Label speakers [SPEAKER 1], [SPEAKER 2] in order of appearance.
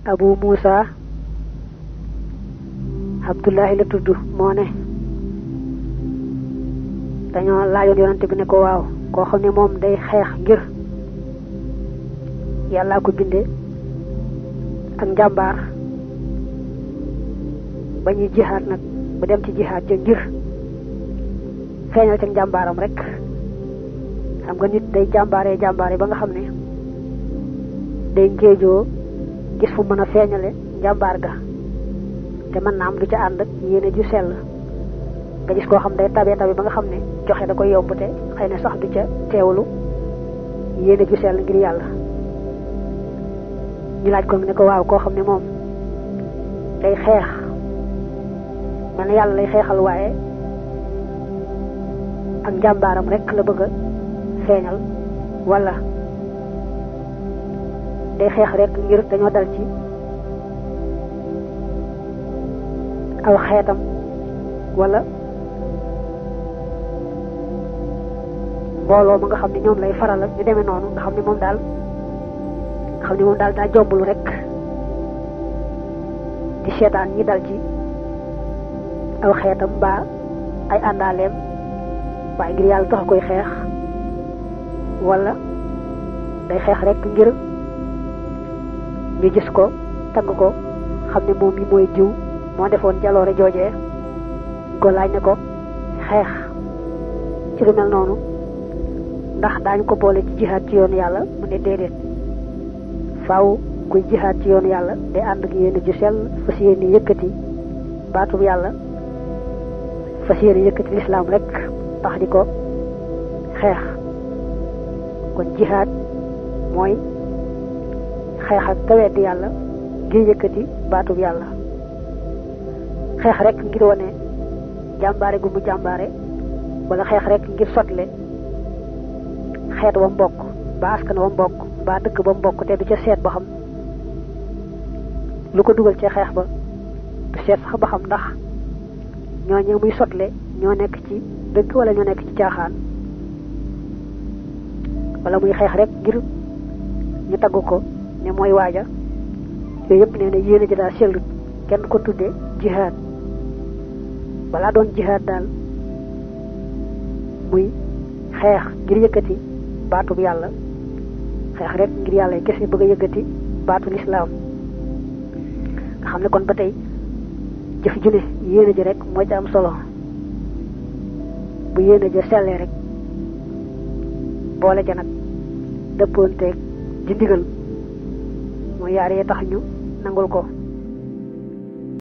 [SPEAKER 1] Abu Musa Abdullahi la tuddu moo ne dañoo laajoon yonante bi ne ko waaw koo xam ne moom day xeex ngir yàllaa ko binde ak njàmbaar ba ñuy jihaad nag ba dem ci jihaad ja ngir feeñal ca njàmbaaram rek xam nga nit day jàmbaare ba nga xam ne day ngéejoo gis fu mën a feeñale njàmbaar ga te mën naa am du ca ànd yéene ju sell nga gis koo xam day tabe ba nga xam ne joxe da koy yomb te xëy na sax du ca teewlu yéene ju sell ngir yàlla ñu laaj ko ne ko waaw koo xam ne moom day xeex mel na yàlla lay xeexal waaye ak njàmbaaram rek la bëgg a feeñal wala day xeex rek ngir dañoo dal ci aw xeetam wala mbooloo ma nga xam ne ñoom lay faral ñu demee noonu nga xam ne moom daal daa jomblu rek di seetaan ñi dal ci aw xeetam mbaa ay àndaaleem waaye ngir yàlla tax koy xeex wala day xeex rek ngir ñu gis ko tagg ko xam ne moom mi mooy diw moo defoon jaloore joojee ko laaj ne ko xeex ci lu mel noonu ndax daañu ko boole ci jihaad ci yoonu yàlla mu ne déedéet faaw kuy jihaad ci yoonu yàlla day ànd ak yéene ju sell fas yéene yëkkati baatub yàlla fas yéene yëkkati lislaam rek tax di ko xeex kon jihaad mooy xeex ak ka weddi yàlla ngir yëkkati baatub yàlla xeex rek ngir wane jàmbaare gu mu jàmbaare wala xeex rek ngir sotle xeet wa mbokk ba askan wa mbokk ba dëkk ba mbokk te du ca seet ba xam lu ko dugal ci xeex ba du seet sax ba xam ndax ñooñu muy sotle ñoo nekk ci dëgg wala ñoo nekk ci caaxaan wala muy xeex rek ngir ñu tagg ko ne mooy waaja yooyu yëpp nee na yéene ji daal sellut kenn ko tudde jihaad balaa doon jihaad daal muy xeex ngir yëkkati baatub yàlla xeex rek ngir yàlla yi kese bëgg a yëkkati baatu lislaam nga xam ne kon ba tey jëf ju ne yéene ji rek moo ci am solo bu yéene ja sellee rek boole ja nag dëppoonteeg ji ndigal mooy yaar yee tax ñu nangul ko